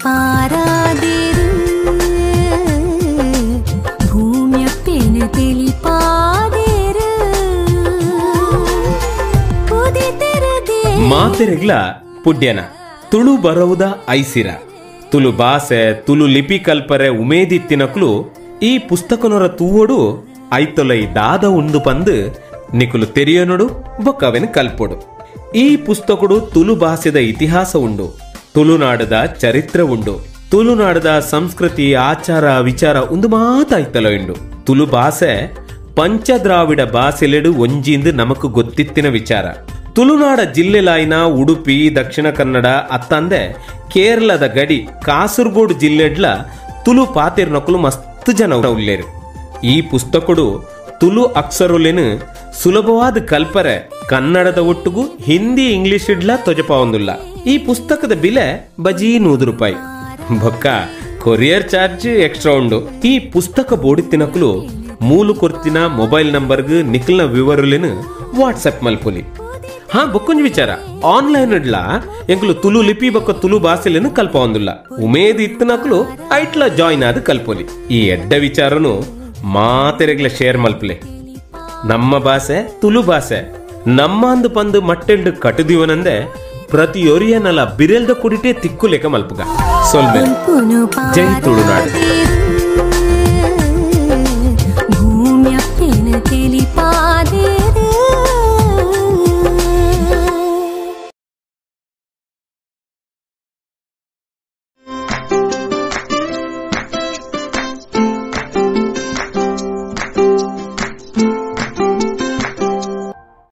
ಪಾರಾದಿರು ಭೂಮ್ಯಪ್ಪೆನು ತಿಳಿಪಾದಿರು ಮಾತೆರೆಗ್ಲ ಪುಡ್ಯನ ತುಳು ಬರವುದ ಐಸಿರ ತುಳು ಬಾಸೆ ತುಳು ಲಿಪಿ ಕಲ್ಪರೆ ಉಮೇದಿತ್ತಿನಕ್ಲು ಈ ಪುಸ್ತಕನೊರ ತೂವೊಡು ಐತೊಲೈ ದಾದ ಉಂಡು ಪಂದು ನಿಕುಲು ತೆರಿಯನೊಡು ಬೊಕ್ಕವೆನ್ ಕಲ್ಪೊಡು. ಈ ಪುಸ್ತಕಡು ತುಳು ಭಾಷೆದ ಇತಿಹಾಸ ಉಂಡು, ತುಳುನಾಡದ ಚರಿತ್ರೆ ಉಂಡು, ತುಳುನಾಡದ ಸಂಸ್ಕೃತಿ ಆಚಾರ ವಿಚಾರ ಉಂದು ಮಾತಾಯ್ತಲ ಉಂಡು. ತುಳು ಭಾಷೆ ಪಂಚದ್ರಾವಿಡ ಭಾಷೆಲೆಡು ಒಂಜಿಂದು ನಮಕ್ ಗೊತ್ತಿತ್ತಿನ ವಿಚಾರ. ತುಳುನಾಡ ಜಿಲ್ಲೆಲಾಯಿನ ಉಡುಪಿ, ದಕ್ಷಿಣ ಕನ್ನಡ ಅತ್ತಂದೆ ಕೇರಳದ ಗಡಿ ಕಾಸರಗೋಡು ಜಿಲ್ಲೆಡ್ಲ ತುಳು ಪಾತೆರ್ನಕುಲು ಮಸ್ತ್ ಜನ ಉಲ್ಲೇರು. ಈ ಪುಸ್ತಕಡು ತುಳು ಅಕ್ಷರೊಲೆನು ಸುಲಭವಾದ ಕಲ್ಪರೆ ಕನ್ನಡದ ಒಟ್ಟುಗು ಹಿಂದಿ ಇಂಗ್ಲಿಷ್ ಇಡ್ಲ ತೊಜಪಾವೊಂದುಲ್ಲ. ಈ ಪುಸ್ತಕದ ಬಿಲೆ ಬಜೀ 100 ರೂಪಾಯಿ, ಬೊಕ್ಕ ಕೊರಿಯರ್ ಚಾರ್ಜ್ ಎಕ್ಸ್ಟ್ರಾ ಉಂಡು. ಈ ಪುಸ್ತಕ ಬೋಡಿತ್ತಿನಕುಲು ಮೂಲು ಕೊರ್ತಿನ ಮೊಬೈಲ್ ನಂಬರ್ಗ್ ನಿಖಲ್ನ ವಿವರಲೆನು ವಾಟ್ಸ್ಆಪ್ ಮಲ್ಪೊಲಿ. ಹಾ, ಬೊಕ್ಕೊಂಜಿ ವಿಚಾರ, ಆನ್ಲೈನ್ ಇಡ್ಲ ಎಂಕುಲು ತುಳು ಲಿಪಿ ಬೊಕ್ಕ ತುಳು ಭಾಷೆಲೆನು ಕಲ್ಪವೊಂದುಲ್ಲ. ಉಮೇದ್ ಇತ್ತಿನಕುಲು ಐಟ್ಲ ಜಾಯಿನ್ ಆದ್ ಕಲ್ಪೊಲಿ. ಈ ಎಡ್ಡ ವಿಚಾರನು ಮಾತೆರೆಗ್ಲ ಶೇರ್ ಮಲ್ಪಲೆ. ನಮ್ಮ ಭಾಷೆ ತುಳು ಭಾಷೆ, ನಮ್ಮಂದು ಪಂದು ಮಟ್ಟೆಲ್ಡು ಕಟುದಿವನಂದೆ ಪ್ರತಿಯೊರಿಯನಲ ಬಿರೆಲ್ದ ಕುಡಿಟೆ ತಿಕ್ಕುಲೇಕ ಮಲ್ಪುಗ. ಸೊಲ್ಮೆ. ಜೈ ತುಳುನಾಡು.